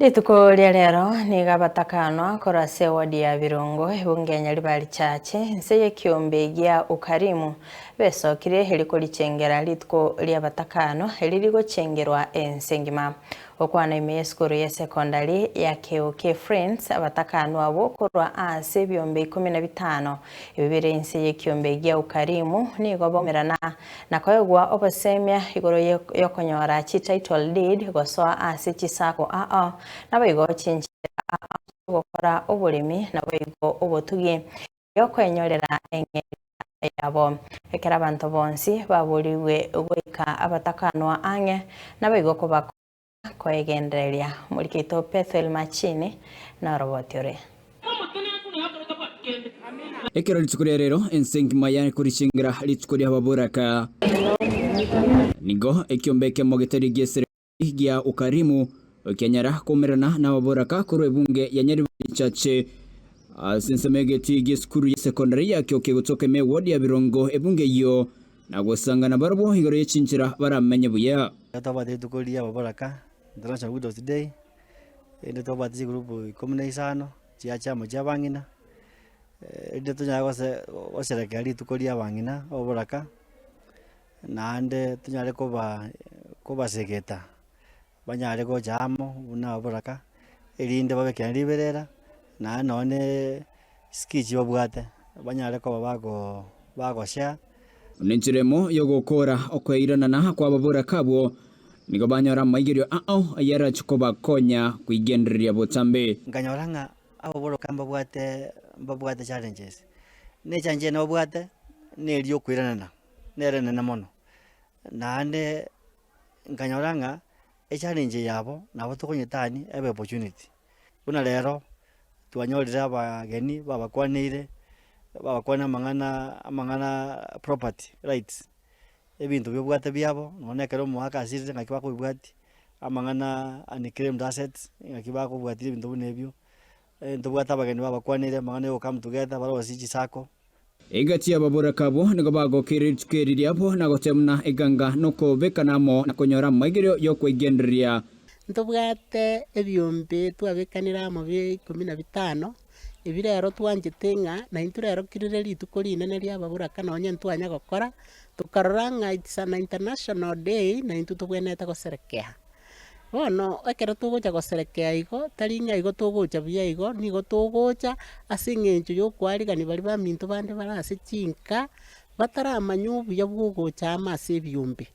Rituko ria rero nigo abatakanwa korwa ase ewodi ya Birongo, ebunge ya Nyaribari Church, inse y'ekiombe gia Ukarimu, besokirie erio korichengera rituko ri'abatakano eri rigochengerwa ense engima. Gokwana ime y'esukuru y'esekondari ya KOK Friends, abatakanwa abwo korwa ase ebiombe ikomi na bitano ebi bire inse y'ekiombe gia Ukarimu nigo baumerana na koegwa obosemia igoro y'okonyora chi title deed gosoa ase chisako ao naboigo chinchera ao chi'ogokora oboremi naboigo obotugi y'okwenyorera eng'eria yabo. Ekero abanto bonsi baborigwe goika abatakanwa ang'e naboigo kobakonya koegendereria. Omoriki oito Pethuel Machini noroboti ore. Ekero rituko ria rero ense engima yare korichengera rituko ri'ababoraka, nigo ekiombe ekemo getari gi'eserikari gia Ukarimu kianyara koumerana n'ababoraka korwa ebunge ya Nyaribari Chache ase ensemo y'egetii gi'esukuru ya sekondari ya Kioke gotoka ime eward ya Birongo ebunge eyio na gosangana barabwo igoro ye chinchera baramenye buya. Twabwate rituko ri'ababoraka, International Widows Day, erinde twabwate chigroup ikomi na isano. Chiacha amo chi'abang'ina, erinde tonyare gose gosherekea rituko ria abang'ina oboraka, naende tonyare koba kobasegeta, banyare gocha amo buna oboraka, erinde babekane riberera, naende nonye na skill babwate, banyare koba bago bagoshare. Nenchera emo y'ogokoora okoiranana kw'ababoraka abwo, nigo banyora amaigerio ao ayarache kobakonya koigendereria botambe. Nkanyora ng'a ababoroka mbabwate mbabwate challenges, na echallenge eye nababwate, neri okoiranana, nere enene mono. Naende nkanyora ng'a echallenge yabo nabo tokonyetani ebe opportunity. Buna rero, twanyorire abageni babakwaneire, babakwane amang'ana amang'ana property rights, ebinto biobwate biabo, nonya na ekero omogaka asirire ng'aki bakobibwatia, amang'ana unclaimed assets, ng'aki bakobwatia ebinto buna ebio, ntobwate abageni babakwaneire amang'ana ya gocome together barosie chisacco. Egati y'ababoraka abwo nigo bagokeire rituko eri riabo na goteba buna eganga nokobekana amo na konyora amaigerio y'okweigendereria. Ntobwate ebiombe twabekanire amo bia ikomi na bitano, ebi rero twanchete ng'a naintwe rero kirire rituko rinene ri'ababoraka nonye ntwanya gokora, tokarora ng'a it's an international day naintwe tobwenerete goserekea. Bono ekero togocha goserekea igo, tari ng'a igo togocha buya igo, nigo togocha ase eng'encho ya okoarigania baria baminto bande bare ase chinka, bataramanya obuya bwa ogocha amo ase ebiombe.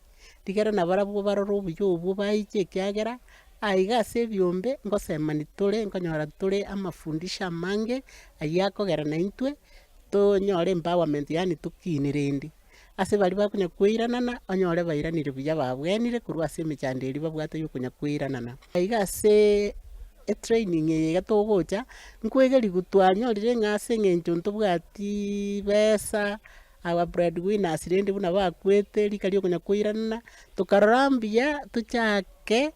Rigere nabarabwo barore obuya obwo baiche ekiagera, aiga ase ebiombe ngosemani tore, nkonyora tore amafundisho amange, ayio akogera naintwe tonyore empowerment yaani tokine rende. Ase baria bakonya koiranana, onyore bairanire buya babwenire korwa ase emechando eria babwate y'okonya koiranana. Aiga ase etraining eye iga togocha, nkoegerigwa twanyorire ng'a ase eng'encho ntobwati besa, our bread winners rende buna bakwete rika riokonya koiranana, tokarora mbuya tochake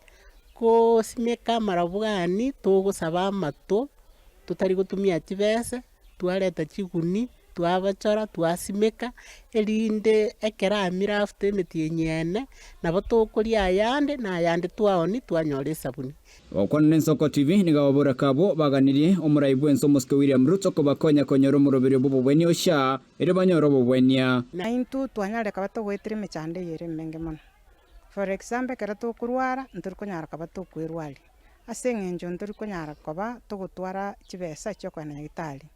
kosimeka amarabwani togosaba amato, totari gotumia chibesa, twareta chiguni. Twabachora, twasimeka, erinde ekero amire after emetienyi ene, nabo tokoria ayande, na ayande twaonia twanyora esabuni. Gokwana n'Ensoko TV, nigo ababoraka abwo baganirie omorai bw'ense omosike William Ruto kobakonya konyora omoroberio bw'obobwenia Usha, erio banyore obobwenia. Na intwe twanyarire koba togoetera emechando eye ere emenge mono. For example, ekero tokorwara, ntori konyara koba tokwerwaria, ase eng'encho ntori konyara koba togotwara chibesa chiokogenda nyagetari.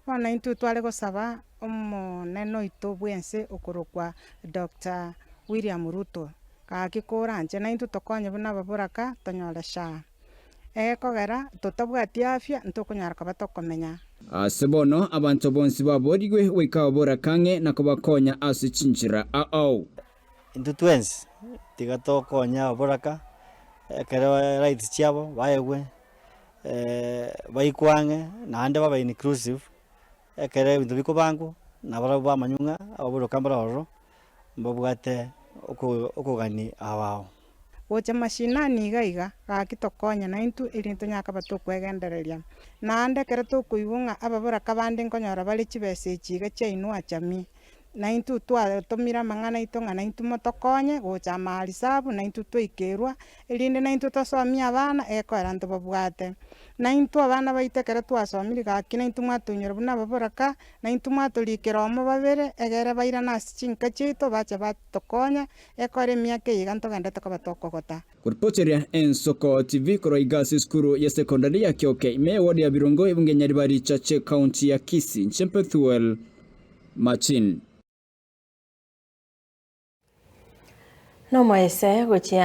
Bono intwe tware gosaba omonene oito bw'ense okorokwa Doctor William Ruto, gaki koranche naintwe tokonye buna ababoraka tonyore SHA. Egekogera totabwati afya ntokonyara koba tokomenya. Ase bono abanto bonsi baboorigwe goika ababoraka ang'e na kobakonya ase chinchera ao. Intwe twensi tiga tokonye ababoraka ekero rights chiabo baegwe. baikwe ang'e naende babe inclusive, ekero ebinto bikobangwa, nabarabwo bamanywe ng'a ababorokwa mbare ororo, mbabwate oko okogani ao ao. Gocha mashinani iga iga, gaki tokonye naintwe erinde tonyare koba tokwegendereria. Naende ekero tokoigwa ng'a ababoraka bande nkonyora bare chibesa echi iga chia inua jamii. Naintwe twatomire amang'ana aito ng'a naintwe motokonye gocha amarisabu naintwe twaikerwa, erinde naintwe tosomie abana egekoera ntobabwate. Naintwe abana baito ekero twasomire gaki naintwe mwatoinyora buna ababoraka, naintwe mwatorikera omo babere, egere bairane ase chinka chiaito bache batokonye, ekore emiaka eye iga ntogenderete koba tokogota. Koripoteria Ensoko TV korwa iga ase esukuru ya secondary ya Kioke ime eward ya Birongo ebunge Nyaribari Chache county ya Kisii inche Pethuel Machin. Nomoese gochia.